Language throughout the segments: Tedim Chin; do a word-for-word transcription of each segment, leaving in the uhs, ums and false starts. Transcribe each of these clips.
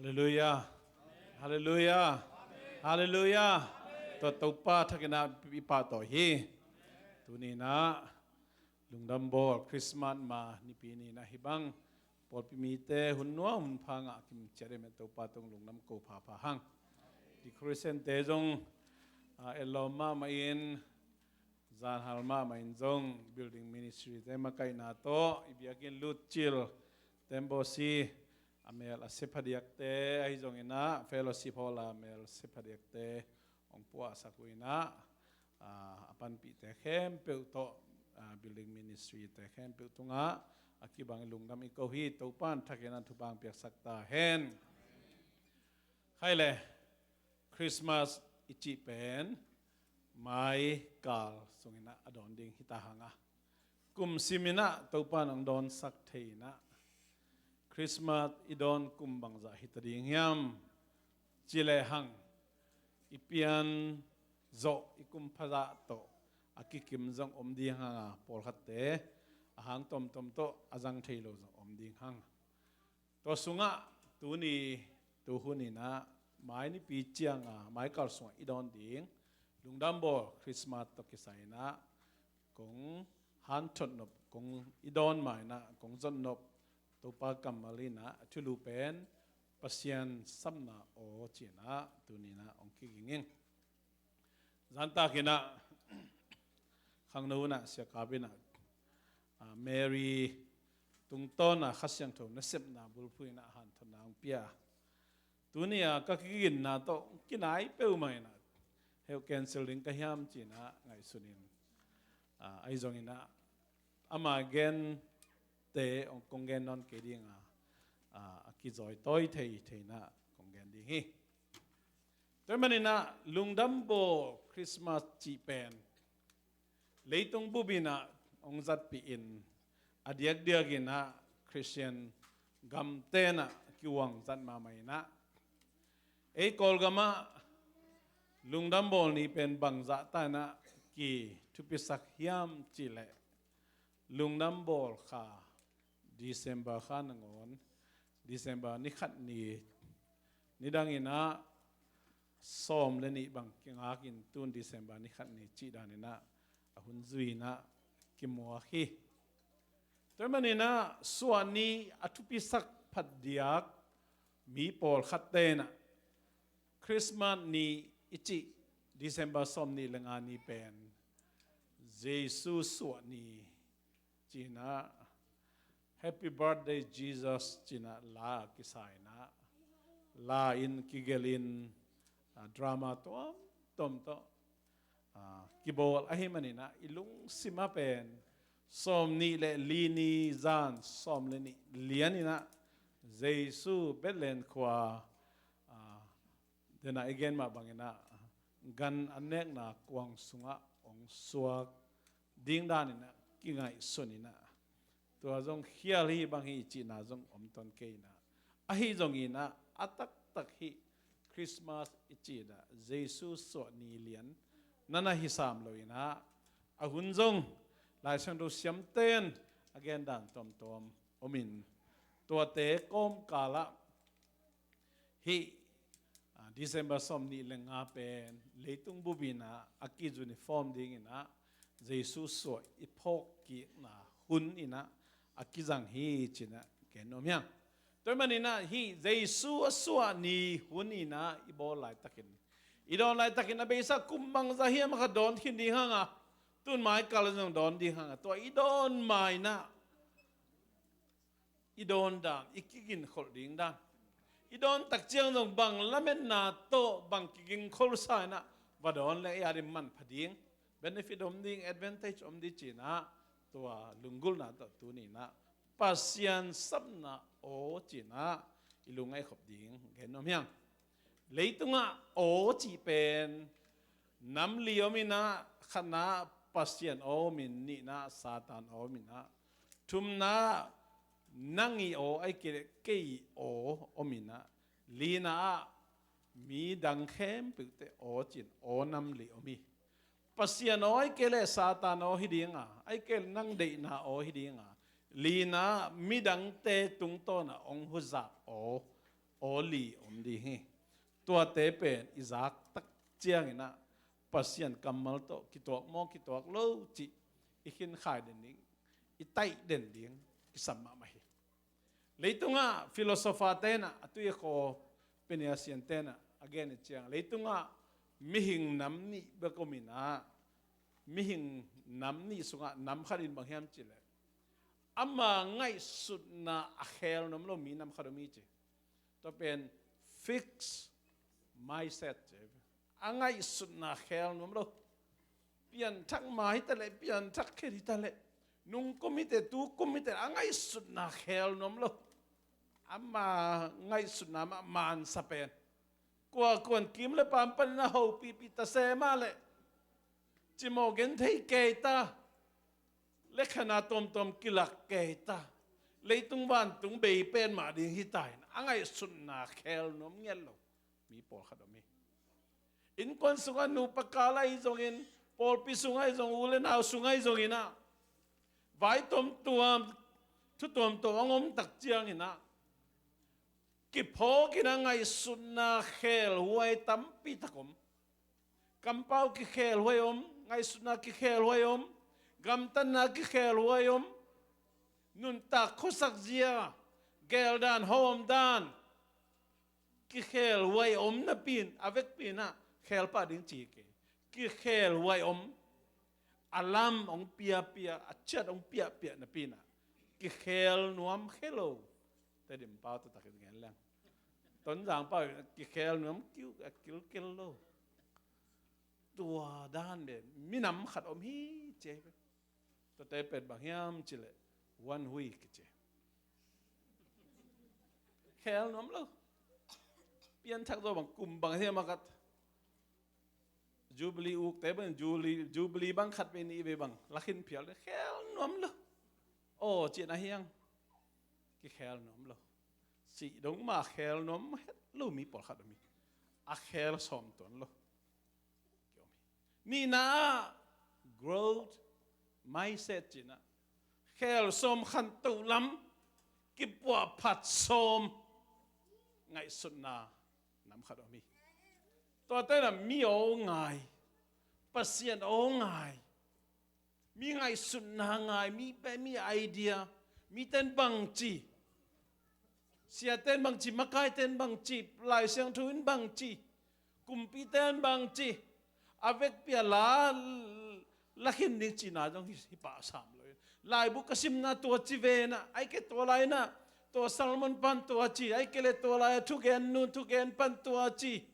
Halleluiah. Halleluiah. Halleluiah. Tua Topa thakin ah i pahtawi hi. Tuni in ah Lungdam Bawl Christmas ma nipi ni in ah hih bang pawlpi mite hun nuam hun pha ngah kim ciat ding mah Topa tung lungdam ko phapha hang. Decoration te zong ah, etlawm mahmah in, zanhal mahmah in zong building ministry te makaihna tawh i biakinn lut cil, tembaw si a mel a sia phadiakte, ahi zongin ah fellowship hall a mel sia phadiakte hong puahsak uh in ah, ah, a panpihte khempeuh tawh, ah, building ministry te khempeuh tungah a kibang lungdam i ko hi. Topa in thakin ah thupha piaksak ta hen. Khai le, Christmas i cih pen mai kal sungin ah a dawn ding hi ta hang a, kum sim in ah Topa in hong dawnsak thei in ah, Christmas i dawn kum bangzah hi ta ding hiam? Ci le hang, i pian zawh i kum phazah tawh a kikim zong om ding hang a, pawlkhatte a hang tomtom tawh a zang thei lo zong om ding hang. Tua sungah tuni tuhun in ah mai nipi ciang a, mai kal sungah i dawn ding Lungdam Bawl Christmas tawh kisai in ah kong hanthot nop, kong i dawn ma in ah kong zot nop Topa kammal in ah a thulu pen Pasian sapna aw ci in ah tuni in ah hong kiging ing. Zan tak in ah khangno in ah Sia Kap in ah, ah, Mary tungtawn a Kha Siangtho nasepna bulphuh in ah hanthotna hong pia. Tuni a ka kiginna tawh kinai peuhmah in ah, heu, cancel ding ka hiam ci in ah ngaihsun in, ah, ahi zongin ah ama gente hong kong gen nawn kei ding a, ah, a kizawitawi thei thei in ah kong gen ding hi. Tua ahih manin ah Lungdam Bawl Christmas cih pen leitung bup in ah hong zatpih in, a diakdiak in ah Christian gamte in ah kiuang zat mahmah in ah, ei Kawlgam ah Lungdam Bawl ni pen bangzah ta in ah kithupisak hiam cih leh, Lungdam Bawl kha December kha nangawn, December ni khat ni, nidang in ah sawm le nih bang kingak in, tun December ni khat ni cih dan in ah a hun zui in ah kimuak hi. Tua ahih manin ah suahni a thupisak phadiak mi pawlkhatte in ah Christmas ni i cih December sawm nih le nga ni pen Jesu suah ni ci in ah, Happy Birthday Jesus ci in ah la kisa in ah, la in kigelh in, ah, drama tuamtuam tawh, ah, kibawl ahih manin ah i lungsim ah pen sawm nih le li ni zan sawm le nih lian in ah Jesu Bethlehem khua, ah, den ah i gen mah bangin ah gan an nekna kuang sungah hong suak ding dan in ah kingaihsun in ah, tua zong khial hi bang hi cihna zong om tawn kei in ah, ahi zongin ah a taktak hih Christmas i cih in ah Jesu suah ni lian na na hi sam lo in ah, a hun zong Lai Siangtho siamten a gen dan tuamtuam om in, tuate kawmkal ah hih, ah, December sawm nih le nga pen leitung bup in ah a ki-uniform ding in ah Jesu suah i phawkkikna hun in ah a kizang hi ci in ah gen nuam hi hang. Tua ahih manin ah hih Jesu a suah ni hun in ah i bawl laitakin, i dawn laitakin a beisa kum bangzah hiam a kha dawn khin ding hang a, tun mai kal zong dawn ding hang a, tua i dawn ma in ah i dawn dan, i kiginkholh ding dan, i dawn tak ciang zong bang lametna tawh bang kigingkholh sa in ah va dawn leh i a ding manpha ding, benefit om ding, advantage om ding ci in ah, tua lunggulhna tawh tuni in ah Pasian sapna aw ci in ah i lungngaih khop ding gen nuam hi hang. Leitungah aw cih pen nam li om in ah, khatna Pasian aw om in, nihna Satan aw om in ah, thumna nang i aw, ahih kei leh kei i aw om in ah, lina ah midang khempeuhte aw ci in aw nam li om hi. Pasian aw ahih kei leh Satan aw hi ding a, ahih kei leh nang deihna aw hi ding a, lina midangte tungtawn ah hong huzap aw aw li om ding hi. Tuate pen i zak tak ciangin ah Pasian kammal tawh kituak maw kituak lo cih i khinkhai den ding, i taih den ding kisam mahmah hi. Leitungah philosopher tenah a tui a khaw peniasian tenah a gen i ciang leitungah mihing nam nih bek om inah mihing nam nih sungah nam khat in bang hiam cih leh ama ngaihsutna a khel nuam lo mi nam khat om hi ci. Tua pen fixed mindset ci. A ngaihsutna khel nuam lo. Pianthak ma hi ta leh pianthak khet hi ta leh nung kum hi te tu kum hi te a ngaihsutna khel nuam lo. Ama ngaihsutna mah mansa pen kua kuan kim le pam panin a hopihpih ta se mah leh cimawh gen thei kei ta. Lekhana tuamtuam kilak kei ta. Leitung vantung bei pen mah ding hi ta in a ngaihsutna khel nuam ngiat lo mi pawlkhat om hi. Innkuan sungah nupa kal ahi zongin pawlpi sungah ahi zong u le nau sungah ahi zongin ah vai tuamtuam thu tuamtuam hong om tak ciangin ah kiphawk in a ngaihsutna khelhuai tampi tak om. Kampau kikhelhuai om, ngaihsutna kikhelhuai om, gamtatna kikhelhuai om, nuntak khuasak zia, geldan hawmdan kikhelhuai om napi in a vekpi in ah khelpah ding ci kei. Kikhelhuai om, a lam hong piapia a ciat hong piahpiah napi in ah kikhel nuam khe lo. Tedim pau taktakin gen leng Tonzang pau in kikhel nuam kiu a kilkel lo. Tua dan ve minam khat om hi ci. Tuate pen bang hiam cih leh Wan Hui kici. Khel nuam lo. Pianthak zaw bang kum bang hiam a khat Jubilee ukte bang Jubilee, Jubilee bang khat vei nih vei bang lakhin phial khel nuam lo. Aw cih na hiang kikhel nuam lo. Sih dong ma khel nuam het lo mi pawlkhat om hi. A khel sawm tuan lo kiom hi. Nihna ah growth mindset cihna khel sawm khantoh lam kipuahphat sawm ngaihsutna nam khat om hi. Tua tenah mi aw ngai, Pasian aw ngai, mi ngaihsutna ngai, mi pe mi idea, mi ten bangci, sia ten bangci, makai ten bangci, Lai Siangtho in bangci, kumpi ten bangci, a vekpi a la lakhin ding cihna zong hi, hi pah sam lo. Laibu ka simna tua ci vena, ai ke tua lai na, tua Salmon pan tua ci, ai ke le tua lai a thugen nun thugen pan tua ci.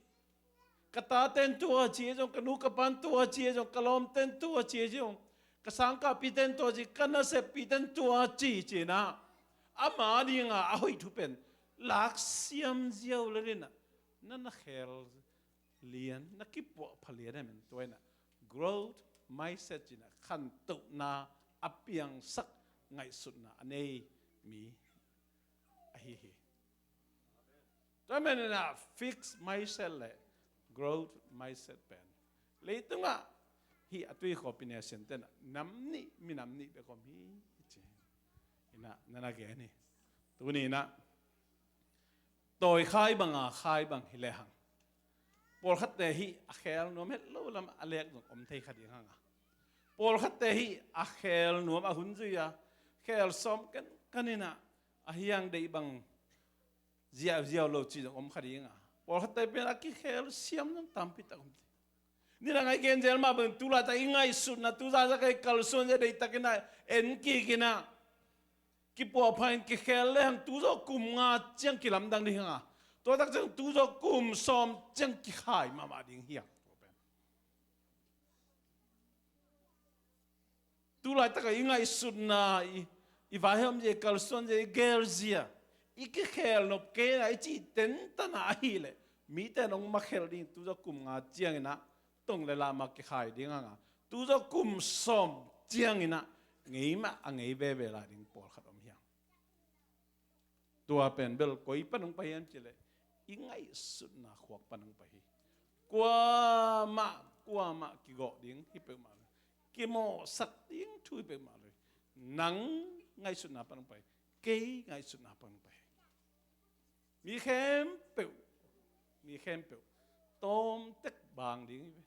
Ka taten tua ci zong, ka nu ka pan tua ci zong, ka lawmten tua ci zong, ka sangkahpiten tua ci, ka naseppiten tua ci cina. Ama dinga a hoih thu pen laksiam ziau le lina na na khel lian, na kipuahpha lian em en tua ina growth mindset cina khantohna a piangsak ngaihsutna a nei mi ahi hi. Tua menina fixed mindset le growth mindset pen leitungah hi a tui khawpi ne sianten nam nih minam nih bek om hi ci. Ina nana gen hi. Tuni ina tawi khai banga khai bang hi lehang pawlkhatte hi a khel nuam het lo lam a lek zong om thei kha ding hanga pawlkhatte hi a khel nuam a hun zui a khel sawm ken kanina a hiang deih bang ziauziau lo ci zong om kha dinga pawlkhatte pen a kikhel siam zong tampi tak om thei. Nidang a i gen zel mah bang tulaitak i ngaihsutna tuzaitak a i kalsuan zia deihtakina en kikina kipuahpha in kikhel lehang tuzawh kum nga ciang kilamdang ding hanga tuatak ciang tuzawh kum sawm ciang kikhai mahmah ding hiang. Tulaitaka i ngaihsutna i, i vaihawm zia, i kalsuan zia, i gel zia, i kikhel nop kei na i cih tentana ahileh mite nong makhelh ding tuzawh kum nga ciangina tong le lama kikhai ding anga tuzawh kum sawm ciangina ngeimah a ngei veve lai ding pawlkhat om hiang. Tua pen bel koi pan hong pai hiam cileh i ngaihsutna khuak pan hong pai hi. Kuamah kuamah kigawh ding hi peuhmah lo. Kimawhsak ding thu hi peuhmah lo. Nang ngaihsutna pan hong pai, kei ngaihsutna pan hong pai. Mi khempeuh, mi khempeuh tawm tek bang ding hi ve.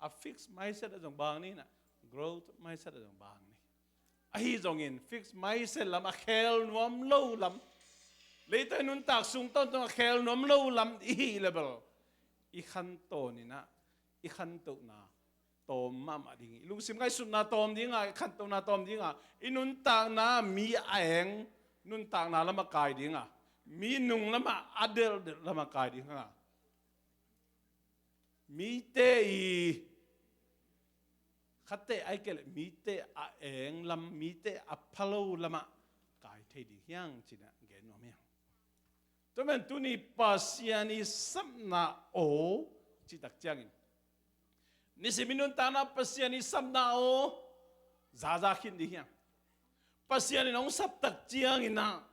A fixed mindset ah zong bang ni, na growth mindset ah zong bang ni. Ahi zongin fixed mindset lam, a khel nuam lo lam, leitung i nuntak sung tawntung a khel nuam lo lam i hih leh bel i khantawn in ah, i khantohna tawm mahmah ding hi. I lungsim ngaihsutna tawm ding a, i khantohna tawm ding a, i nuntakna mi a eng nuntakna lam ah kai ding a, mi nung lam ah, a delhdelh lam ah kai ding a, mite i, khatte ahih kei leh mite a eng lam, mite a pha lo lam ah kai thei ding hi hang ci-in ah gen nuam hi hang. Tua man tuni Pasian i sapna aw cih tak ciangin, nisim i nuntakna Pasian i sapna aw zaza khin ding hi hang. Pasian in hong sap tak ciangin ah,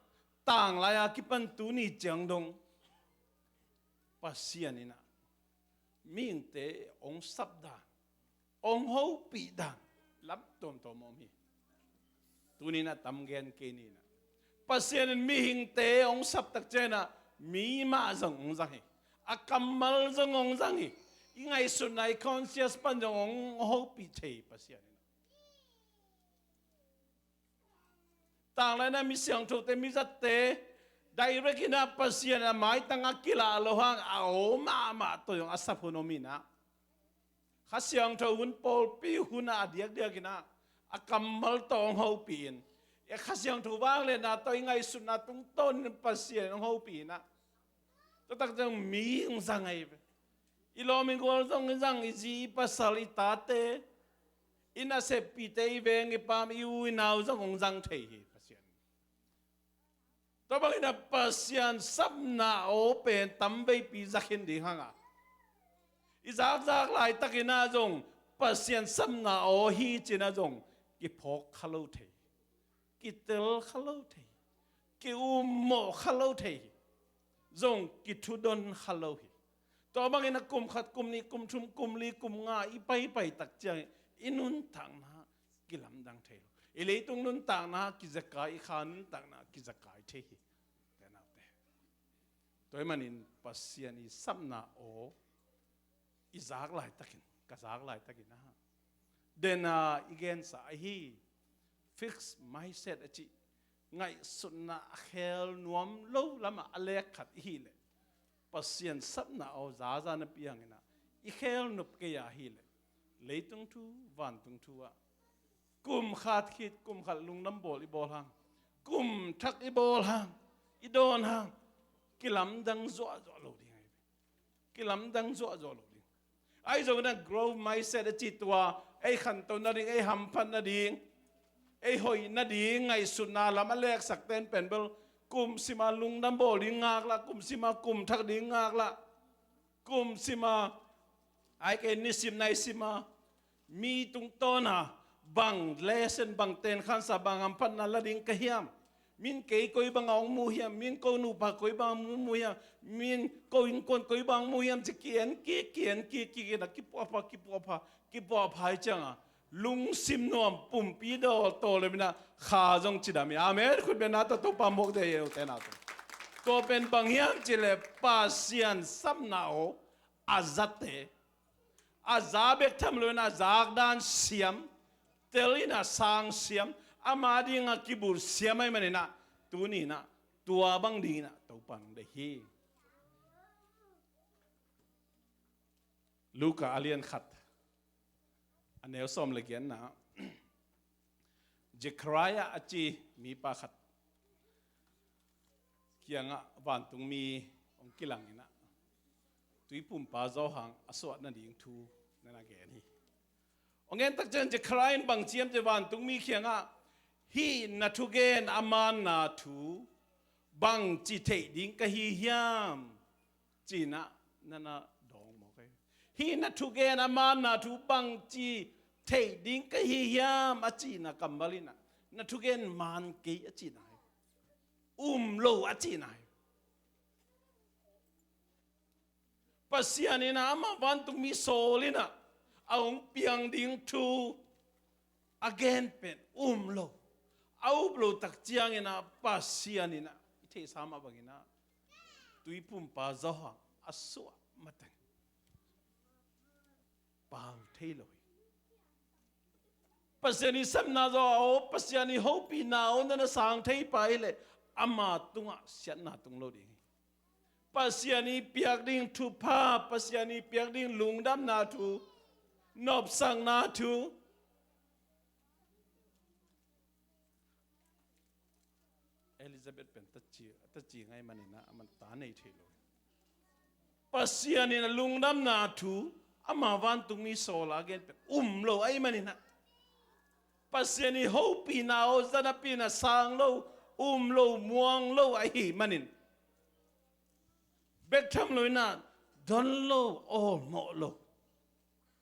tanglai a kipan tuni ciang dong Pasian in ah mihingte hong sap dan, hong hopih dan lam tuamtuam om hi. Tuni-in ah tam gen kei ni. Pasian in mihingte hong sap tak ciangin ah mi mah zong hong zang hi. A kammal zong hong zang hi. I ngaihsutna, i conscience pan zong hong hopih thei Pasian in ah. Tanglai-in ah mi siangthote, mi zatte direct in ah Pasian a maitang a kilah lo hang, a aw mahmah tawh zong a sap hun om in ah, Kha Siangtho hun, pawlpi hun ah a diakdiak in ah a kammal tawh hong hopih in, i Kha Siangtho vangliatna tawh i ngaihsutna tungtawn in Pasian hong hopih in ah, tua tak ciang mi hong zang ahi ve. I lawm i gual zong hong zang, i zi i pasal, i tate, i naseppihte, i veng i paam, i u i nau zong hong zang thei hi Pasian. Tua bangin ah Pasian sapna aw pen tamveipi za khin ding hang a, i zakzak laitakin ah zong Pasian sapna aw hi ci-in ah zong kiphawk kha lo thei, kitel kha lo thei, ki-ummawh kha lo thei hi. Zong kithudon kha lo hi. Tua bangin ah kum khat, kum nih, kum thum, kum li, kum nga i paipai tak ciangin i nuntakna kilamdang thei lo. I leitung nuntakna kizakai, i kha nuntakna kizakai thei hi. Te naute, tua ahih manin Pasian i sapna aw i zak laitakin, ka zak laitakin ah, den a i gensa ahi fixed mindset a cih ngaihsutna a khel nuam lo lam ah a lek khat i hih leh, Pasian sapna aw zaza napi hangin ah i khel nop kei a hih leh, leitung thu, vantung thu ah kum khat khit kum khat lungdam bawl i bawl hang, kum thak i bawl hang, i dawn hang, kilamdang zuahzuah lo ding ahi ve. Kilamdang zuahzuah lo ding. Ahi zongin ah growth mindset a cih tua ei khanto nading, ei hamphat nading, ei hoih nading ngaihsutna lam a leksakte in pen bel kum sim a lungdam bawl ding ngaklah, kum sim a kum thak ding ngaklah, kum sim a, ahih kei leh nisim nai sim a, mi tungtawn a bang lesson, bang tenkhansa, bang hamphatna la ding ka hiam? Min kei koi bang a hong mu hiam? Min ko nupa koi bang a hong mu hiam? Min ko innkuan koi bang a hong mu hiam? Ci ki-en kik, ki-en kik, kik in ah kipuahpha, kipuahpha, kipuahpha hi ciang a, lungsim nuam, pumpi dawl, tawlrem in ah kha zong cidam hi. Amen. Khutbetna tawh Topa muak ding hi, ute naute. Tua pen bang hiam cih leh Pasian sapna aw a zate, a za bek tham lo in ah a zakdan siam, tel in ah sang siam, ama ding a kibulh siam ahih manin ah, tuni in ah tua bang ding in ah Topa in hong deih hi. Luka a lian khat, a neu sawm le giatna, Zechariah a ci mipa khat kiangah vantungmi hong kilang in ah, Tuiphumpa Johan a suah nading thu na na gen hi. Hong gen tak ciang Zechariah in bang ci hiam cih leh, vantungmi kiangah, "Hih na thugen a manna thu bangci theih ding ka hi hiam?" ci-in ah na na dawng mawk hi. "Hih na thugen a manna thu bangci theih ding ka hi hiam?" a cihna kammal in ah, "Na thugen man kei," a cihna hi. "Um lo," a cihna hi. Pasian in ah amah vantungmi sawl in ah a hong piang ding thu a gen pen um lo. A up lo tak ciangin ah Pasian in ah i theihsa mah bangin ah, Tuipumpa Johan a suah mateng pau thei lo hi. Pasian i sepna zaw a aw, Pasian i hopihna aw na na sang thei pah hi leh ama tungah siatna tung lo ding hi. Pasian i piak ding thupha, Pasian i piak ding lungdamna thu, nopsakna thu. Elizabeth pen taci, taci ngai manin ah, aman ta nei thei lo. Pasian in a lungdamna thu ama vantungmi sawl a gen pen um lo ahih manin ah, Pasian i hopihna aw zanapi in a sang lo, um lo, muang lo ahih manin, bek tham lo in ah don lo, awlmawh lo.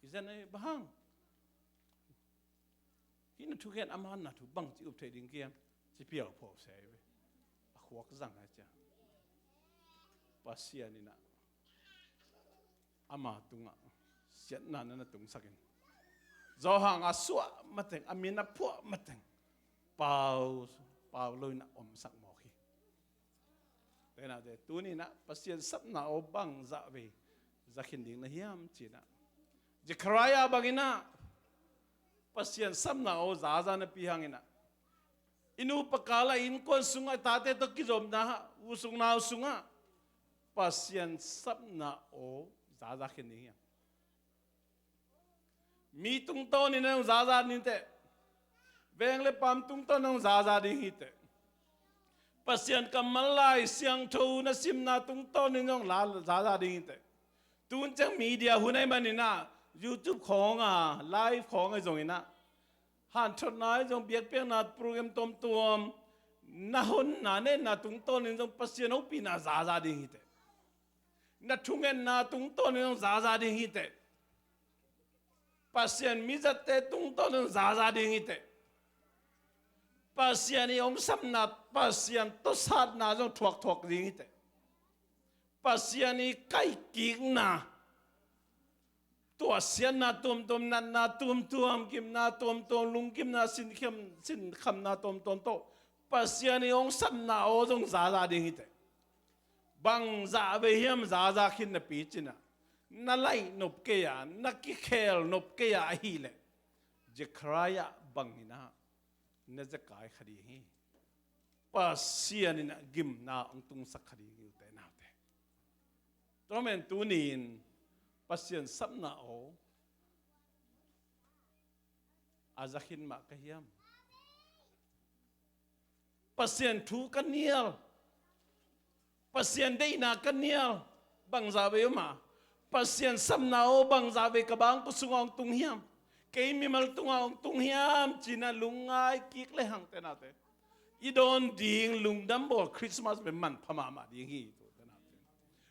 I zan ei bang hang? Hih na thukhen a manna thu bangci up thei ding kiam? Ci piau phawk se ve. A khuak zang a cia. Pasian in ah ama tungah siatna na na tungsak in, Johan a suah mateng, a min a phuah mateng pau, pau lo in ah omsak mawk hi. Tenate, tuni in ah Pasian sapna aw bangzah vei za khin ding na hiam ci in ah, Zechariah bangin ah Pasian sapna aw zaza napi hangin ah, i nupa kal ah, innkuan sungah, tate tawh kizopna ah, u sung nau sungah Pasian sapna aw zaza khin ding hiam? Mi tungtawnin a nong zaza ding teh, veng le paam tungtawn a nong zaza ding hi teh, Pasian kammal Lai Siangtho na simna tungtawnin a nong la-, zaza ding hi teh. Tun ciang media hun ahih manin ah, YouTube khawng a, live khawng a zongin ah, hanthotna a zong, biakpiakna program tuamtuam, na honna, na netna tungtawnin zong Pasian hopihna zaza ding hi teh. Na thungetna tungtawnin zong zaza ding hi teh. Pasian mizatte tungtawnin zong zaza ding hi teh. Pasian i hong sapna, Pasian tawh satna zong thuakthuak ding hi teh. Pasian i kaihkikna, tuahsiatna tuamtuam, natna tuamtuam, gimna tuamtuam, lungkimna, sinkham, sinkhamna tuamtuam tawh Pasian i hong sapna aw zong zaza ding hi teh. Bangzah vei hiam zaza khin napi cin ah, na laih nop kei a, na kikhel nop kei a ahih leh, Zechariah bangin ah na zekai kha ding hi. Pasian in ah gimna hong tungsak kha ding hi, ute naute. Tua man tuni-in Pasian sapna aw a za khin mah ka hiam? Pasian thu ka nial, Pasian deihna ka nial, bangzah vei om a, Pasian sapna aw bangzah vei ka bangkua sungah hong tung hiam? Kei mimal tungah hong tung hiam ci-in ah lungngai kik le hang, ute naute. I dawn ding lungdam bawl Christmas pen manpha mahmah ding hi, ute naute.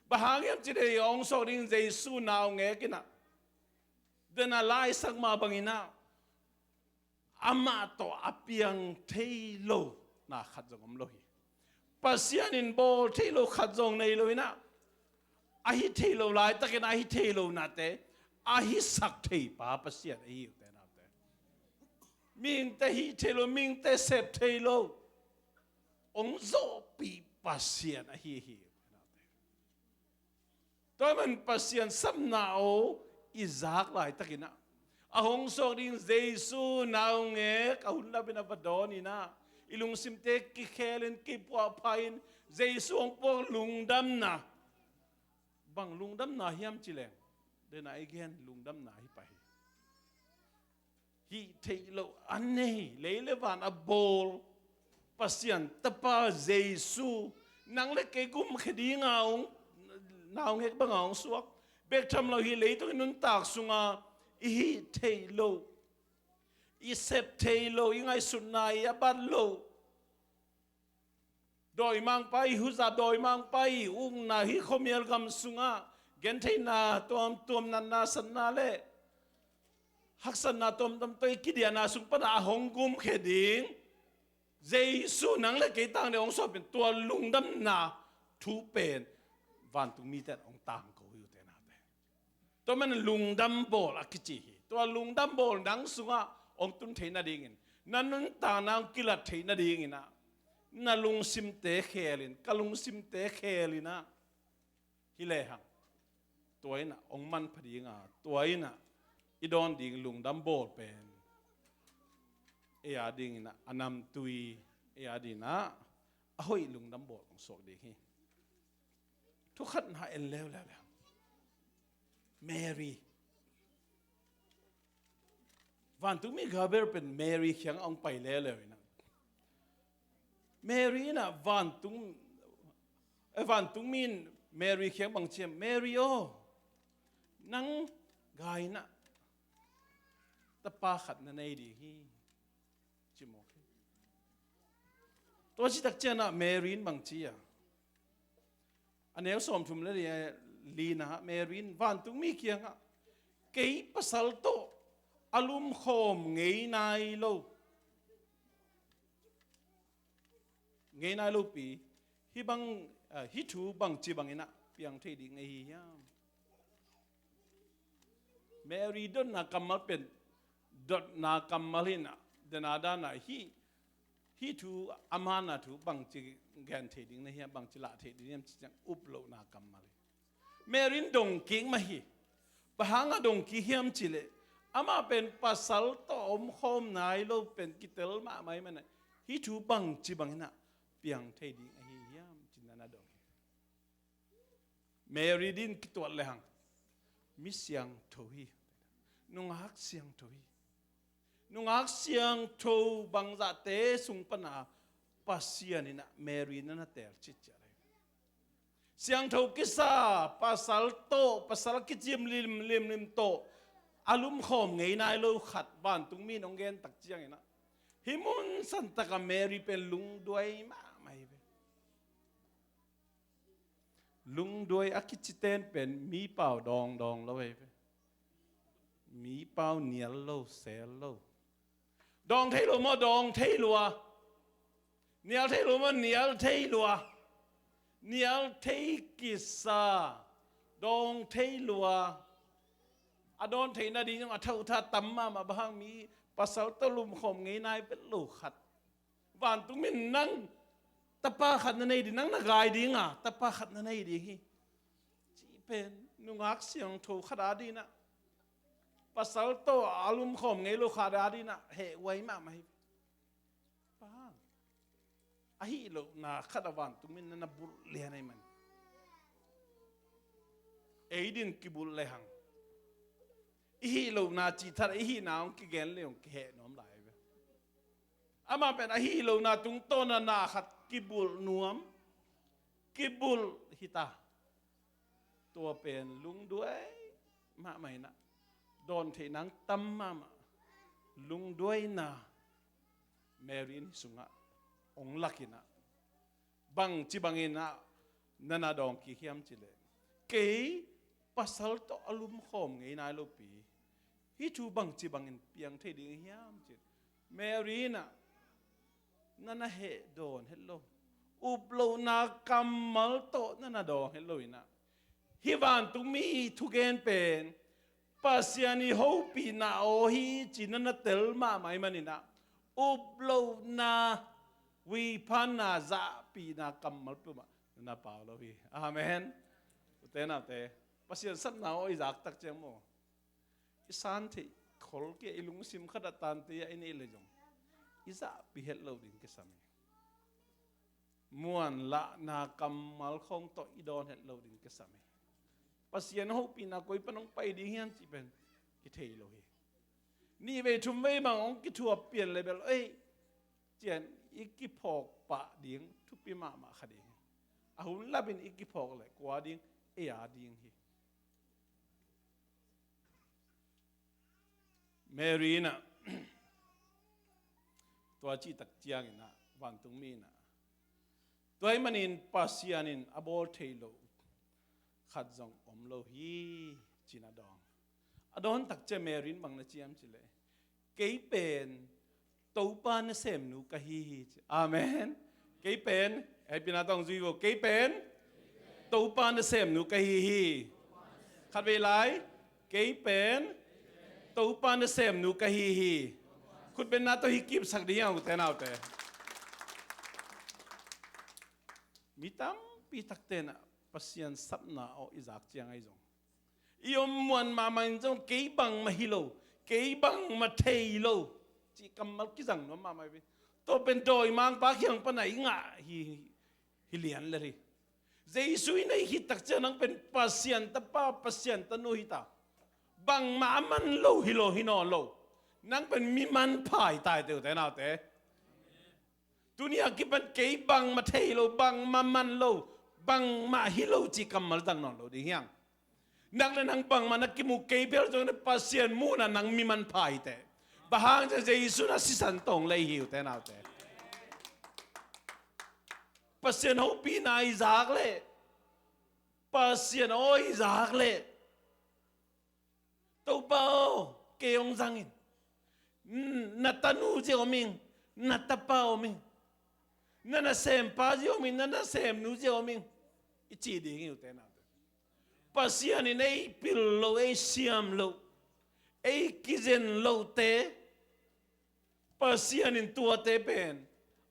Bang hang hiam cih leh hong suak ding Jesu naungek in ah, den a laisak mah bangin ah, amah tawh a piang thei lo na khat zong om lo hi. Pasian in bawl thei lo khat zong nei lo in ah, a hi thei lo laitakin a hi thei lo nate a hisak thei pa Pasian ahi, ute naute. Mihingte hih thei lo, mihingte sep thei lo hong zawhpih Pasian ahi hi, ute naute. Tua man Pasian sapna aw i zak laitakin ah, a hong suak ding Jesu naungek a hun lapin a va dawn in ah, i lungsimte kikhelin, kipuahphahin, Jesu hong puak lungdamna. Bang lungdamna hiam cih leh, den a i gen lungdamna hi pah hi. Hih theih loh a nei, lei le van a bawl Pasian Tapa Jesu, nang le kei gumkhia dinga hong, naungek banga hong suak. Bek tham lo, hih leitung i nuntak sunga i hih theih loh, i sep thei lo, i ngaihsutna i a bat loh, dawimangpa i huzap, dawimangpa i ukna, hih khuamial gam sungah gentheihna tuamtuam, natna satna le haksatna tuamtuam tawh i kidiahna sung panah a hong gumkhia ding Jesu nang le kei tang ding hong suak pen, tua lungdamna thu pen vantung mite in hong tangko hi, ute naute. Tua man lungdam bawl a kici hi. Tua lungdam bawl nang sungah hong tun theih nadingin, na nuntakna hong kilat theih nadingin ah, na lungsimte khelin, ka lungsimte khelin ah, Hi lehang tua in ah hong manpha ding a, tua in ah i dawn ding lungdam bawl pen ei a dingin ah a namtui, ei a dingin ah a hoih lungdam bawl hong suak ding hi. Thu khatna en leuleu lehang, Mary. Vantungmi Gabriel pen Mary kiangah hong pai leuleu in ah, Mary in ah vantung, eh, vantungmi in Mary kiang bang ci hiam? Mary aw, nang gai in ah tapa khat na nei ding hi, ci mawk hi. Tua citak ciangin ah Mary in bang ci a, a neu sawmthum le li, lina ah Mary in vantungmi kiangah, kei pasal tawh a lumkhawm ngei nai lo, ngei nai lopi, hih bang, ah, hih thu bangci bangin ah piang thei ding ahi hiam? Mary dotna kammal pen, dotna kammal hi in ah, dena dana hih, hih thu, a manna thu bangci gen thei ding na hiam, bangci lah thei ding hiam ci ciang, uplohna kammal hi. Mary in dong kik mah hi. Bang hangah dong kik hiam cih leh, amah pen pasal tawh omkhawm nai lo pen kitel mahmah ahih manin ah, hih thu bangci bangin ah piang thei ding ahi hiam ci-in na na dong hi. Mary dingin kituat lehang mi siangtho hi. Nungak siangtho hi. Nungak siangtho bangzahte sung pana Pasian in ah Mary na na teel citciat hi. Siangtho kisa, pasal tawh, pasal kicim limlimlim tawh a lumkhawm ngei nai lo khat vantungmi in hong gen tak ciangin ah, hih mun santak ah Mary pen lungduai mahmah hi ve. Lungduai a kicite in pen mi pau dawngdawng lo hi ve. Mi pau nial lo, sel lo. Dawng thei lo maw? Dawng thei lua. Nial thei lo maw? Nial thei lua. Nial thei kisa. Dawng thei lua. A dawn theih nading zong a thotha tam mahmah, bang hang, mi pasal tawh lumkhawm ngei nai vet lo khat. Vantungmi in nang tapa khat na nei ding, nang na gai ding a, tapa khat na nei ding hi, cih pen nungak siangtho khat a dingin ah, pasal tawh a lumkhawm ngei lo khat a dingin ah hehhuai mahmah hi. Bang hang, a hih lohna khat ah vantungmi in na na bulh lian ahih man. Ei dingin kibulh lehang, i hih lohna cih thadah i hihna hong kigen leh hong kiheh nuam lai ve. Amah pen a hih lohna tungtawn ah na khat kibulh nuam, kibulh hi ta. Tua pen lungduai mahmah in ah, dawn theih nang tam mahmah, lungduaina Mary in hih sungah hong lak in ah, bangci bangin ah na na dawng kik hiam cih leh, kei pasal tawh a lumkhawm ngei nai lopi, hih thu bangci bangin piang thei ding hiam ci-in Mary in ah na na heh dawn het lo. Uplohna kammal tawh na na dawng het lo in ah, hih vantungmi thugen pen Pasian ii hopihna aw hi ci-in na na tel mahmah ahih manin ah, uplohna, huiphanna, zahpihna kammal peuhmah na na pau lo hi. Amen. Ute naute, Pasian sapna aw i zak tak ciang maw, i san theih khol kei, i lungsim khat ah tante ah i neih leh zong i zahpih het loh ding kisam hi. Muanlahna kammal khawng tawh i dawn het loh ding kisam hi. Pasian hopihna koi pan hong pai ding hiam cih pen kithei lo hi. Nih vei thum vei bang hong kithuah pian leh bel, ei, ci-in i kiphawk pah ding thupi mahmah kha ding hi. A hun lapin i kiphawk leh kua ding? Ei a ding hi. Mary in ah tua cih tak ciangin ah vantungmi in ah, tua ahih manin Pasian in a bawl thei loh khat zong om lo hi, ci-in a dawng. A dawn tak ciang Mary in bang na ci hiam cih leh, kei pen Topa nasemnu ka hi hi, ci. Amen. Kei pen, hehpihna tawh zui vo, kei pen Topa nasemnu ka hi hi. Khatvei lai, kei pen Topa nasemnu ka hi hi. Khutbetna tawh hih kipsak ding hi hang, ute naute. Mi tampi takte in ah Pasian sapna aw i zak ciang ahi zong, i om muan mahmah in zong, kei bangmah hi lo, kei bangmah thei lo, cih kammal kizang nuam mahmah hi. Tua pen dawimangpa kiang pana i ngah hi, hi lian lel hi. Jesu i neih khit tak ciang nang pen Pasian tapa, Pasian tanu hi ta. Bangmah a man lo hi lo, hi nawn lo. Nang pen mi manpha hi ta hi, ute naute. Tuni a kipan kei bangmah thei lo, bangmah man lo, bangmah hi lo cih kammal zang nawn lo ding hi hang. Nang le nang bangmah na kimu kei bel zong, na Pasian muhna nang mi manpha hi teh. Bang hang, Jesu na sisan tawng lei hi, ute naute. Pasian hopihna i zak leh, Pasian aw i zak leh, Topa aw, kei hong zang in. N-, na tanu zia om ing, na tapa om ing, na nasempa zia om ing, na nasemnu zia om ing, i cih ding hi, ute naute. Pasian in ei pil lo, ei siam lo, ei kizen lote, Pasian in tuate pen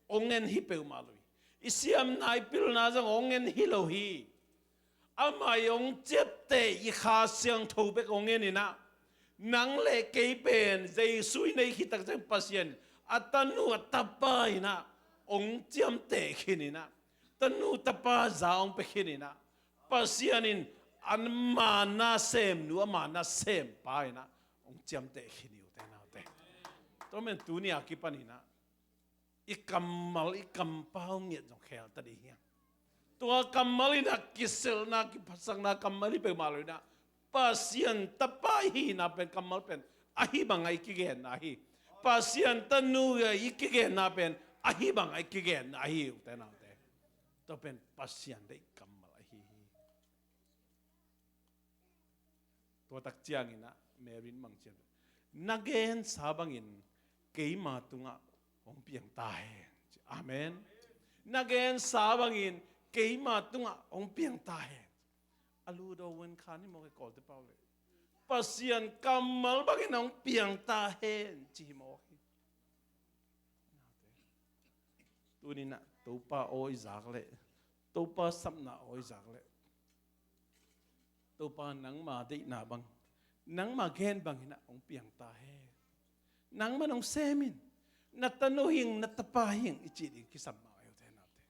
hong en hi peuhmah lo hi. I siamna, i pilna zong hong en hi lo hi. Amah i hong ciapteh i Kha Siangtho bek hong en in ah, nang le kei pen Jesu i neih khit tak ciang Pasian a tanu a tapa in ah hong ciamteh khin in ah, tanu tapa za hong pia khin in ah, Pasian in ama nasemnu, ama nasempa in ah hong ciamteh khin hi, ute naute. Tua man tuni a kipan in ah i kammal, i kampau ngiat zong khel ta ding hi hang. Tua kammal in ah kiselna, kiphatsakna kammal hi peuhmah lo in ah, Pasian tapa i hihna pen, kammal pen ahi bangah i kigenna hi. Pasian tanu i kigenna pen ahi bangah i kigenna hi, ute naute. Tua pen Pasian deih kammal ahi hi. Tua tak ciangin ah Mary in bang ci hiam? Na gensa bangin keima tungah hong piang ta hen. Amen. Na gensa bangin keima tungah hong piang ta hen. A lu do wen khan hi mawk hi, Kawlte pau le. Pasian kammal bangin hong piang ta hen ci hi mawk hi. Tuni in ah Topa aw i zak leh, Topa sapna aw i zak leh, Topa nangma deihna bang, nangma gen bangin ah hong piang ta hen. Nangman hong sem in, na tanu hi ing, na tapa hi ing, i cih ding kisam mah hi, ute naute.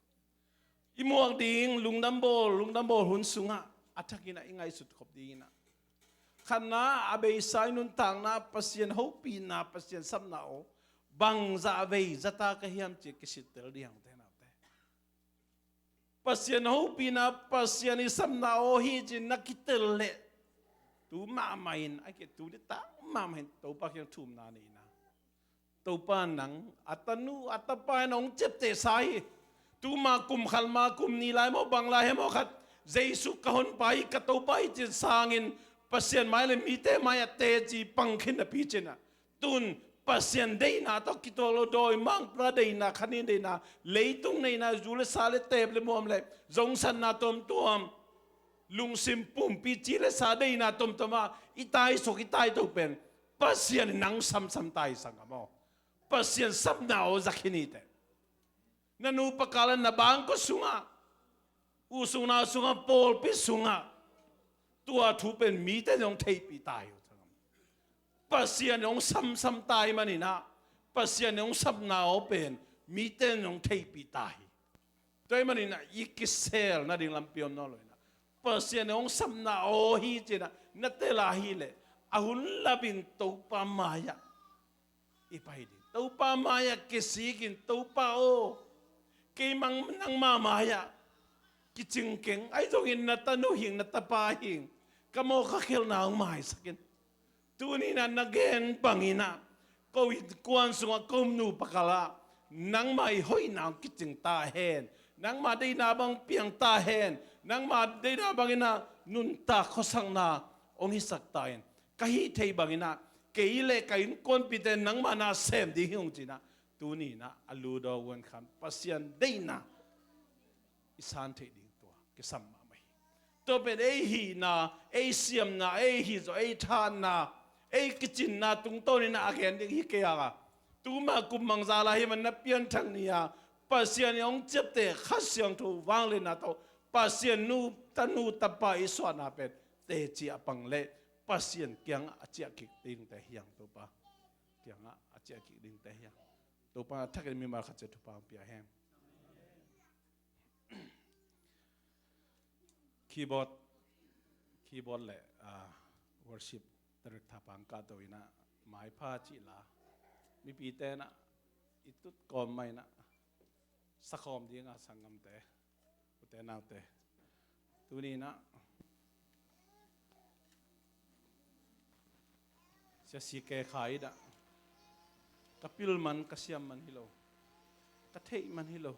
I muak ding lungdam bawl, lungdam bawl hun sungah a thakin ah i ngaihsut khop dingin ah, khatna, a beisa i nuntakna, Pasian hopihna, Pasian sapna aw bangzah vei za ta ka hiam cih kisittel ding hi hang, ute naute. Pasian hopihna, Pasian i sapna aw hi ci-in na kitel leh, tu mahmah in, a ke tu ni tak mahmah in Topa kiang thumna nei in ah, Topa nang a tanu a tapa in hong ciaptehsa hi. Tuma kum khat ma, kum nih lai maw, bang lai hi maw, khat Jesu ka honpa hi, ka Topa hi ci-in sangin Pasian mai le mite mai-ah teci pang khin napi cin ah, tun Pasian deihna tawh kituak lo, dawimangpa deihna, khanin deihna, leitung deihna, zu le sa le teep le muam le zongsatna tuamtuam, lungsim pumpi ci le sa deihna tuamtuam ah i taisuak, i taito pen Pasian in nang samsam ta hi, sanggam aw. Pasian sapna aw za khin hi teh. Na nupa kal ah, na bangkua sungah, u sung nau sungah, pawlpi sungah, tua thu pen mite in hong theihpih ta hi. Pasian in hong samsam ta hi manin ah, Pasian in hong sapna aw pen mite in hong theihpih ta hi. Tua hi manin ah i kisel nading lampi om nawn lo in ah, Pasian in hong sapna aw hi ci-in ah na tel a hih leh, a hun lapin Topa mai-ah i pai ding. Topa mai-ah kisikin, Topa aw, keimah nangma mai-ah kicing keng, ahi zongin na tanu hi ing, na tapa hi ing, ka mawh ka khelhna hong maisak in. Tuni in ah na gen bangin ah, ko innkuan sungah, ko nupa kal ah nangma i hoihna hong kicing ta hen, nangma deihna bang piang ta hen, nangma deihna bangin ah nuntak khuasakna hong hisak ta hen. Ka hih theih bangin ah kei le ka innkuanpihte nangma na sem ding hi ung ci-in ah, tuni in ah a lu do wen khan Pasian deihna i san theih ding tua kisam mahmah hi. Tua pen ei hihna, ei siamna, ei hihzawh, ei thahatna, ei kicinna tungtawn in ah a gen ding hi kei hang a, tuma kum bangzah lai hi manin ah, Pianthak ni-a Pasian in hong ciapteh Kha Siangtho vangliatna tawh Pasian nu, tanu tapa i suahna pen teci a pang leh Pasian kiangah a ciah kik dingte hi hang, Topa. Kiangah a ciah kik dingte hi hang. Topa, a thakin mimal khat ciat thupha hong pia hen. Keyboard, keyboard le, ah, worship director pa hong kahto in ah, maipha cih la, mipite in ah i tut kawm mah in ah, sakhawm ding a sanggamte, ute naute. Tuni in ah, Sia C K Khai in ah, ka pil man, ka siam man hi lo, ka theih man hi lo.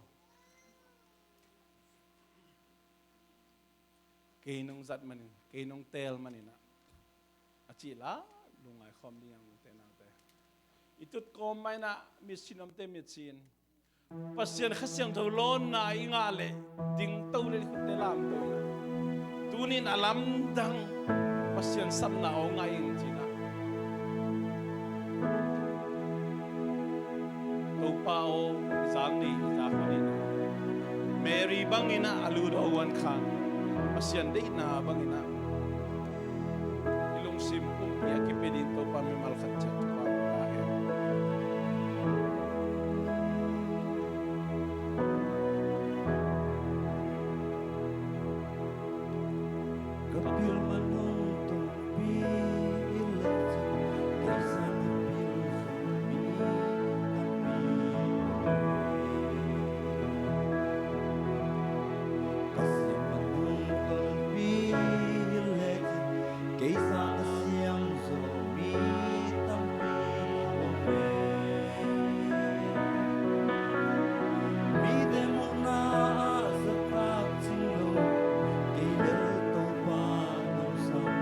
Kei nong zat manin, kei nong teel manin ah, a cih la, lungngai khawm ding hang, ute naute. I tut kawm mah in ah, mitsin omte mitsin. Pasian Kha Siangtho lawnna i ngah leh, dingto le khutte lamto in ah, tunin a lamdang Pasian sapna aw ngah ing ci-in ah, Topa aw, i zak ni, i zak ni. Mary bangin ah a lut a huan khan, Pasian deihna bangin ah i lungsim pumpi a kipia ding Topa, mimal khat ciat Topa hong ta hen. Ka pil man hong tonpih lecin, kei sang a pil zong mi tampi om e. Ka siam man hong tonpih lecin, kei sang a siam zong mi tampi om e. Mite muhna ah zatak cing lo, kei lel Topa nong sang.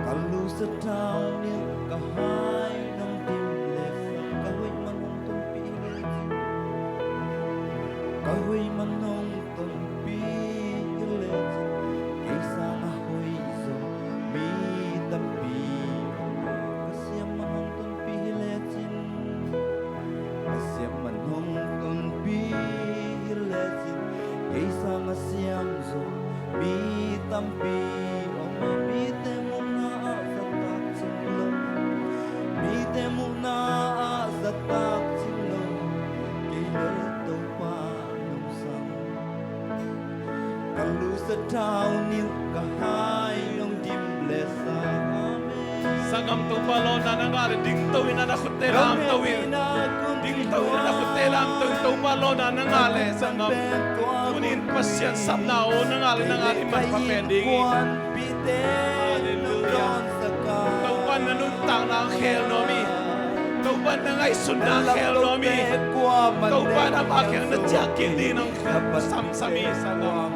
Ka lusa thau nilh, ka hai nong dim leh sang, ka hoih man hong tonpih lecin, ka hoih man hong tonpih lecin, kei sang a hoih zong mi tampi om e. Ka siam man hong tonpih lecin, ka siam man hong tonpih lecin, kei sang a siam zong mi tampi om e. Mite muhna ah zatak cing lo, mite muhna ah zatak cing lo, kei lel Topa nong sang. Ka lusa thau nilh, ka hai nong dim leh sang. Amen. Sanggam, Topa lawnna na ngah leh dingto in ah na khutte lamto in. Dingto in ah na khutte lamto in, Topa lawnna na ngah leh sanggam. Tunin Pasian sapna aw na ngah leh na ngah ding manpha pen ding. Halleluiah. Topa in na nuntakna khel nuam hi. Topa in na ngaihsutna khel nuam hi. Topa in ama kiang na ciah kik ding nong samsam hi, sanggam.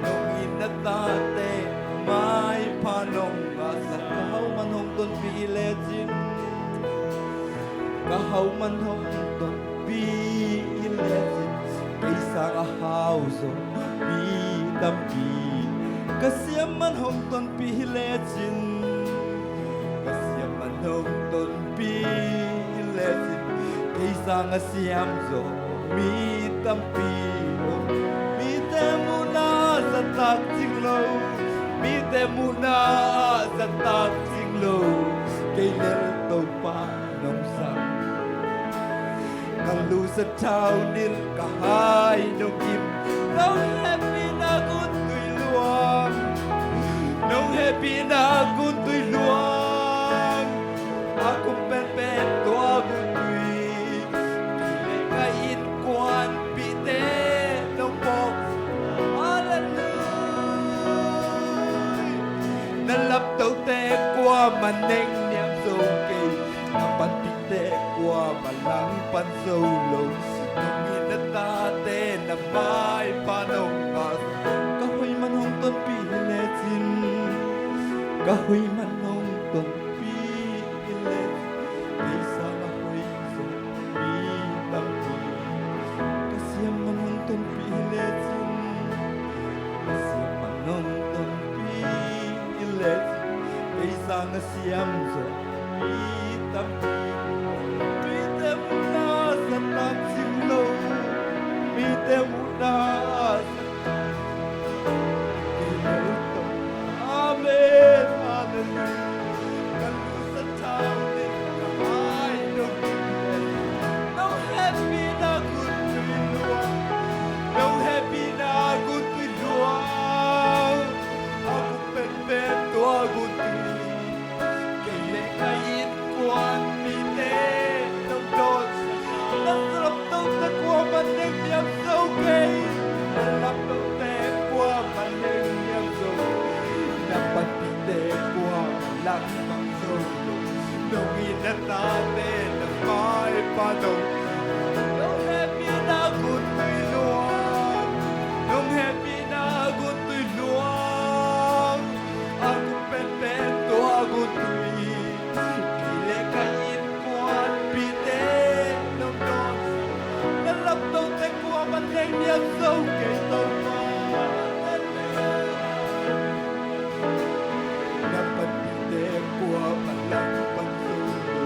Nong in na tate maipha nong ngahsak, ka hau man hong tonpih lecin, ka hau man hong tonpih lecin, kei sang a hau zong mi tampi. Ka siam man hong tonpih lecin, ka siam man hong tonpih lecin, kei sang a siam zong mi tampi om. Mite muhna ah zatak cing lo, mite muhna ah zatak cing lo, kei lel Topa nong sang. Ka lusa thau nilh, ka hai nong dim, nong hehpihna gun tui luang, nong hehpihna gun tui luang. A kum penpen tua gun tui, kei le ka innkuanpihte nong pawk. Halleluiah. Na laptote kuamah neng niam zo kei, na panpihte kuamah langpan zo lo. Nong in na tate na maipha nong ngah, ka hoih man hong tonpih hi lecin, ka hoih man hong tonpih hi lecin, kei sang a hoih zong mi tampi. Ka siam man hong tonpih hi lecin, ka siam man hong tonpih hi lecin, kei sang a siam zong mi tampi. Mite muhna ah zatak cing lo, mite Pa dong. Nong hehpihna gun tui luang, nong hehpihna gun tui luang. A kum penpen tua gun tui. Kei le ka innkuanpihte nong dawn. Na laptote kuamah neng niam zo kei Topa. Na panpihte kuamah nang pan zo lo.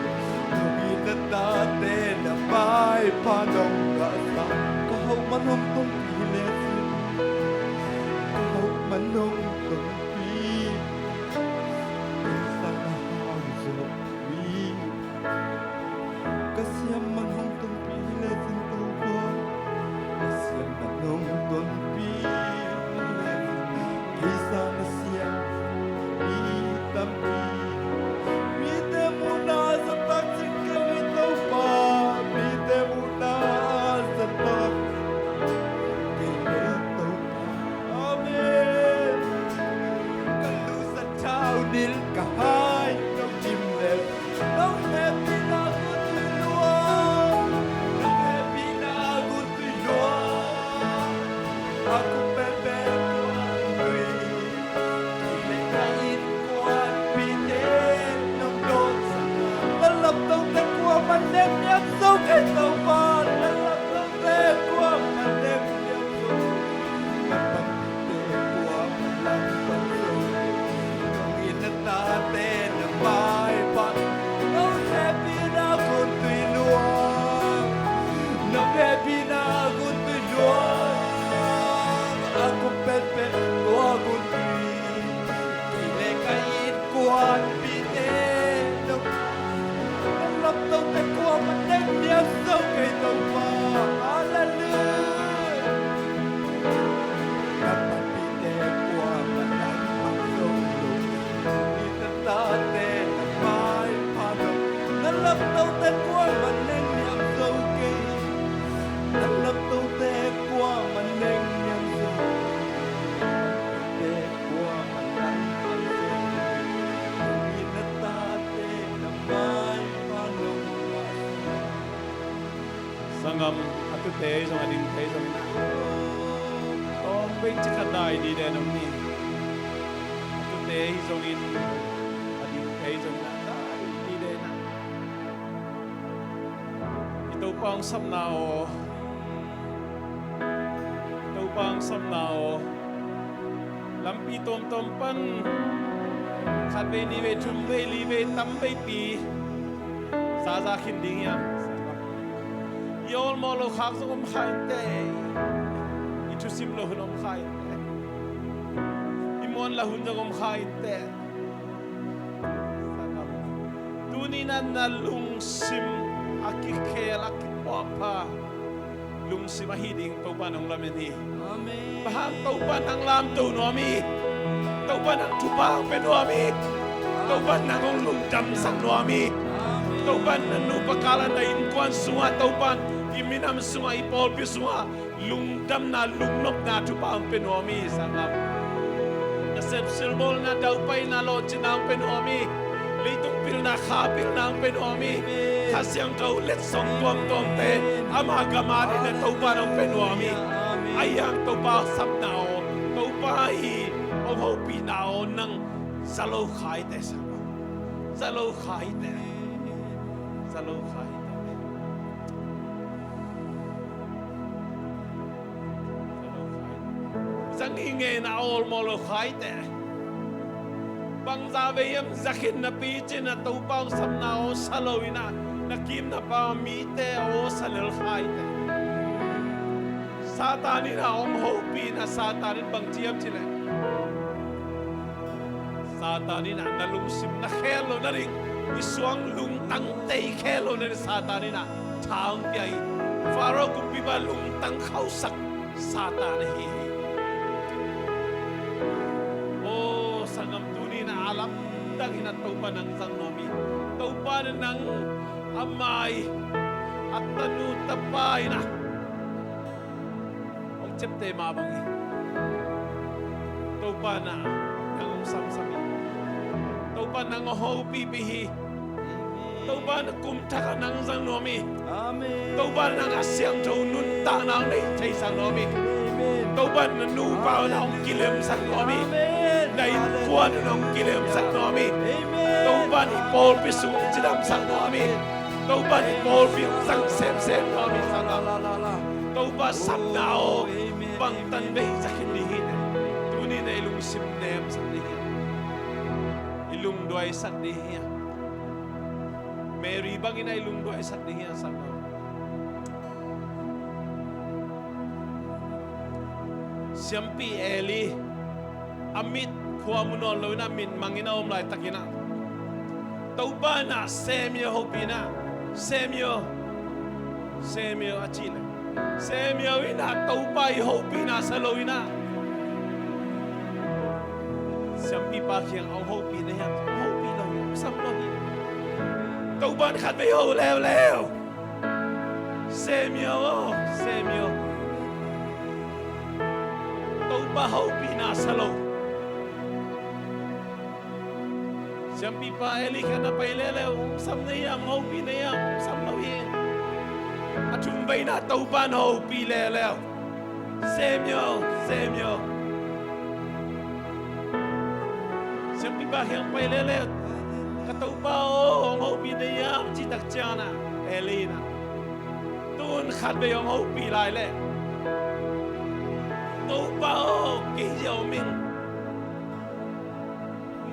Nong it na tate na maipha nong ngahsak. Ka hauh man hong tonpih le cin. Ka hauh man hong tonpih. Ka sa na hau zo mi. Ka siam man hong tonpih le cin Topa. Ka siam man hong tonpih le cin. Kei sa na siam mi tampi. Mite muhna a zatak cing kei Topa. Mite muhna a zatak kei Topa. Amen. Ka lusa thau nil ka hai nong dim le. Nong hehpihna gun tui luang. Nong hehpihna gun tui luang. A kum penpen kuamah nui. Kei le ka innkuanpihte nong dawnsak. Na laptote kuamah neng niam zo kei Topa. Na laptote kuamah neng niam zo. Na panpihte kuamah nang pan zo. Nong it na tate na maipha. Nong hehpihna gun tui luang. Nong hehpihna gun tui luang. A kum penpen tua gun tui. Kei le ka innkuanpihte nong. Na laptote kuamah neng niam zo kei Topa. Halleluiah. Na panpihte kuamah nang pan zo lo. Nong it na tate na maipha nong. Na laptote kuamah neng niam zo kei. Na laptote kuamah neng niam zo. Te kuamah nang pan zo. Nong it na tate na maipha nong. Sanggam, a tute hi zong a dingte hi zongin ah, tawm bek ci khat dai dide nong ni. A tute hi zongin, a dingte hi zongin ah dai dide na. I Topa hong sapna aw, i Topa hong sapna aw. Lampi tuamtuam pan khatvei, nihvei, thumvei, livei, tamveipi zaza khin ding hiam? I awlmawh loh khak zong om kha inteh. I thusim loh hun om kha inteh. I muan lah hun zong om kha inteh. Tuni-in ah na lungsim a kikhel, a kiphuahpha lungsim ahi ding Topa in hong lamen hi. Amen. Bang hang? Topa in nang lamto nuam hi. Topa in nang thupha hong pia nuam hi. Topa in nang hong lungdamsak nuam hi. Amen. Topa in na nupa kal ah, na innkuan sungah, Topa in i minam sungah, i pawlpi sungah lungdamna, lungnopna thupha hong pia nuam hi, sanggam. Nasep silbawlna, daupaina, lawhcinna hong pia nuam hi. Leitung pilna, kha pilna hong pia nuam hi. Kha Siangtho letsong tuamtuamte ama gam adingin ah Topa in hong pia nuam hi. Ahi hang Topa sapna aw, Topa i hong hopihna aw, nang za lo kha hi teh, sanggam. Za lo kha hi teh. Za lo kha hi teh. Zang hi ngeina a awlmawh lo kha hi teh. Bangzah vei hiam za khin napi cin ah Topa hong sapna aw sa lo in ah, na kim na pam mite aw sa lel kha hi teh. Satan in ah hong hopih in ah, Satan in bang ci hiam cih leh, Satan in ah na lungsim na khel loh nading, i suang lungtang tei khel loh nading Satan in ah tha hong pia hi. Pharaoh kumpipa lungtang khauhsak Satan ahi hi. Aw, sanggam, tuni-in ah a lamdang in ah Topa in nang zang nuam hi. Topa in ah nang a mai, a tanu tapa in ah hong ciapteh mah bangin Topa in ah nang hong samsam hi. Topa in nang hong hopihpih hi. Topa, na kum thak ah nang zang nuam hi. Amen. Topa, nang a siangtho nuntakna hong nei theisak nuam hi. Amen. Topa, na nupa uh na hong kilemsak nuam hi. Amen. Na innkuan uh na hong kilemsak nuam hi. Amen. Topa, i pawlpi sung hong cidamsak nuam hi. Topa, i pawlpi hong zang semsem nuam hi, sanggam. Topa, sapna aw, amen, bangtan bei zak khin ding hi. Tuni-in ah i lungsim nemsak ding hi. I lungduaisak ding hi. Mary bangin ah i lungduaisak ding hi, sanggam. Siampi Eli, a mit khua mu nawn lo-in ah, mit mangin a om laitakin ah, Topa in ah Samuel hopih in ah, Samuel, Samuel a cih leh, Samuel in ah Topa i hopihna sa lo-in ah, siampipa kiang hong hopih na hiam? Hong hopih lo hi, hong sam lo hi. Topa in khatvei ho leuleu. Samuel aw, Samuel. Topa hopihna sa lo. Siampipa Eli kiang na pai leuleu, hong sam na hiam, hong hopih na hiam? Hong sam lo hi. A thumveina Topa in hopih leuleu. Samuel, Samuel. Siampipa kiang pai leuleu. Ka Topa aw, hong hopih na hiam, cih tak ciangin ah, Eli in ah, tu-in khatvei hong hopih lai leh, Topa aw, kei ziau ming,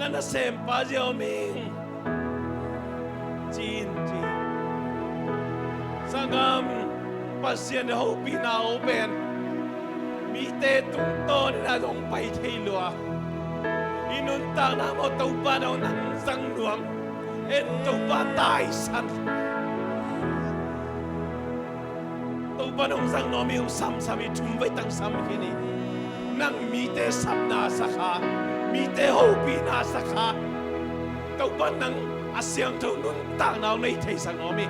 na nasempa ziau ming, ci-in ci. Sanggam, Pasian i hopihna aw pen mite tungtawnin ah zong pai thei lua. I nuntakna maw, Topa in hong nang zang nuam. En Topa taisan. Topa in hong zang nuam hi, hong samsam hi, thumvei tang sam khin hi. Nang mite sapna sa kha, mite hopihna sa kha. Topa in nang a siangtho nuntakna hong nei theisak nuam hi.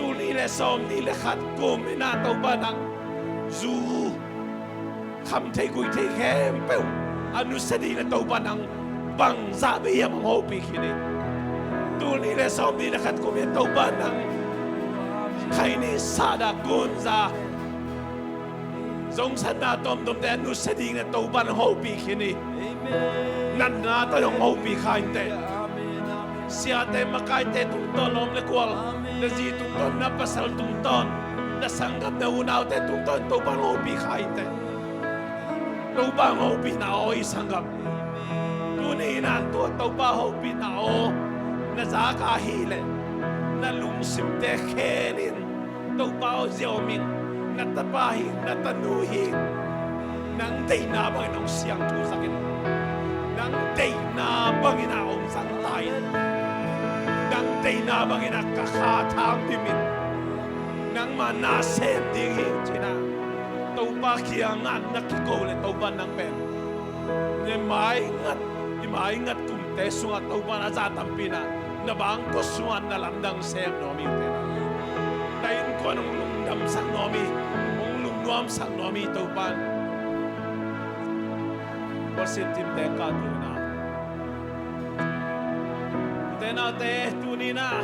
Tul nih le sawmnih le khat kum in ah Topa in nang zu kham thei, gui thei khempeuh a nusia ding le Topa in nang bangzah bei hiam hong hopih khin hi. Tul nih le sawmnih le khat kum in Topa in nang khaini sahdah gunza zongsatna tuamtuamte a nusia ding le Topa in hong hopih khin hi. Natna tawh hong hopih kha inteh. Siate makaite tungtawn, lawm le gual, na zi tungtawn, na pasal tungtawn, na sanggam, na unaute tungtawn Topa in hong hopih kha inteh. Topa hong hopihna aw hi, sanggam. Tuni in ah tua Topa hopihna aw na zak ahih leh, na lungsimte khen in, Topa aw, ziau ming, na tapa hi, na tanu hi. Nang deihna bangin hong siangthosak in, nang deihna bangin ah hong zangtai in, nang deihna bangin ah ka kha thang dim in, nangma na sem ding hi, ci-in ah Topa kiangah na kiko leh, Topa in nang pen, na maingat, i maingat kumte sungah Topa in a zah tampi in ah na bangkua sungah na lamdang sem nuam hi, ute nau. Na innkuan hong lungdamsak nuam hi, hong lungnuamsak nuam hi, Topa in. Worship team te ka tun ah, ute naute, tuni in ah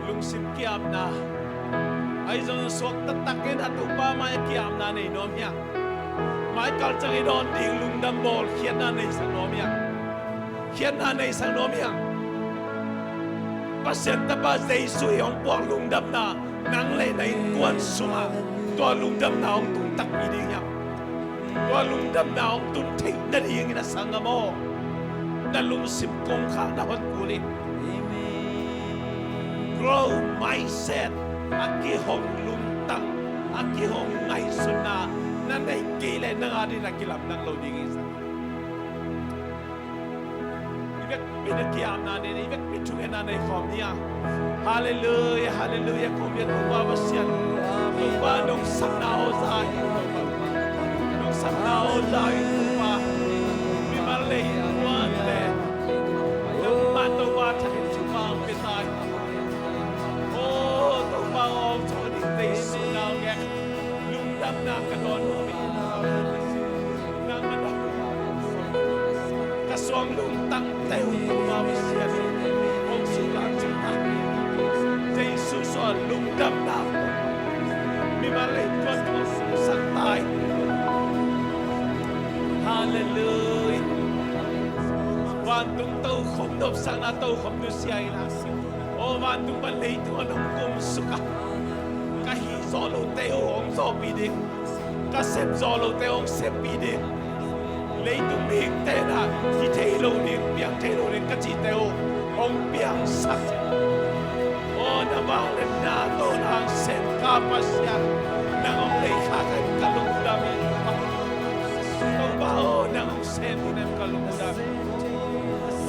lungsim kiamna, ahi zong suak taktak in ah Topa mai-ah kiamna nei nuam hiam? Mai kalciang i dawn ding lungdam bawl khiatna neisak nuam hiam? Khiatna neisak nuam hiam? Pasian Tapa Jesu i hong puak lungdamna, nang le na innkuan sungah tua lungdamna hong tung takpi ding hiam? Tua lungdamna hong tun theih nadingin, a sanggam aw, na lungsim kongkhak na hon kul in. Growth mindset, a kihong lungtang, a kihong ngaihsutna na neih kei leh nang adingin a kilamdang lo ding hi, sanggam. I vekpi in a kiamna nei, i vekpi in thungetna nei khawm ni a. Halleluiah, halleluiah, kong biak Topa Pasian. Topa, nong sapna aw za in, Topa. Nong sapna aw za in, Topa. Mimal le innkuante, nangmah Topa thakin thupha hong pia ta in. Aw Topa, aw, aw, aw, ding tei sungna hong ngek lungdamna ka dawn nuam hi. Nang na dawn, ka suang lungtangte uh Topa Pasian, hong sung ka Lungdamna mimal in tua tua sak tai. Halleluiah. Vantung tokhom nopsakna tokhom nusia in ah, aw vantung pan leitung a nong kumsuk a, ka hih zawh lote uh hong zawhpih ding, ka sep zawh lote hong seppih ding, leitung mihingte in ah hi thei lo ding, piang thei lo ding ka cihte uh hong piangsak. Aw na vangliatna tawh na hong sem ka Pasian, nang hong lei kha ka lungdam hi. Topa aw, nang hong sem hi na ka lungdam hi.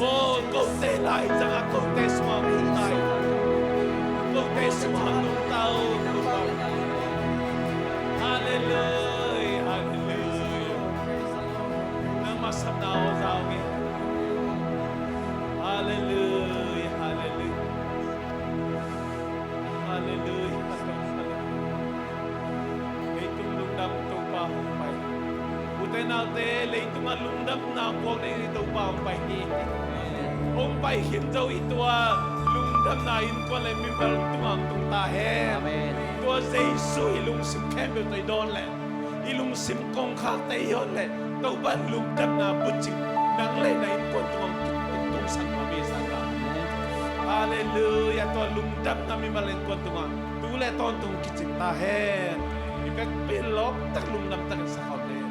Aw kote lai zang a kote sungah hong nungta hi. Kote sungah hong nungta aw Topa. Halleluiah, halleluiah. Nangmah sapna aw za ung hi. Halleluiah, halleluiah. Halleluiah, halleluiah. Leitung lungdam Topa hong pai. Ute naute, leitung a lungdamna buak ding hi Topa hong pai hi. Hong pai khin zo i tua lungdamna innkuan le mimal tungah hong tung ta hen. Amen. Tua Jesu i lungsim khempeuh tawh i dawn leh, i lungsim kongkhakte i hon leh, Topa lungdamna bucing nang le na innkuan tungah hong tungsak mah hi sa ka. Halleluiah. Tua lungdamna mimal innkuan tungah tu le tawntung kicing ta hen. I pek pil lawp tak lungdam takin sa khawm.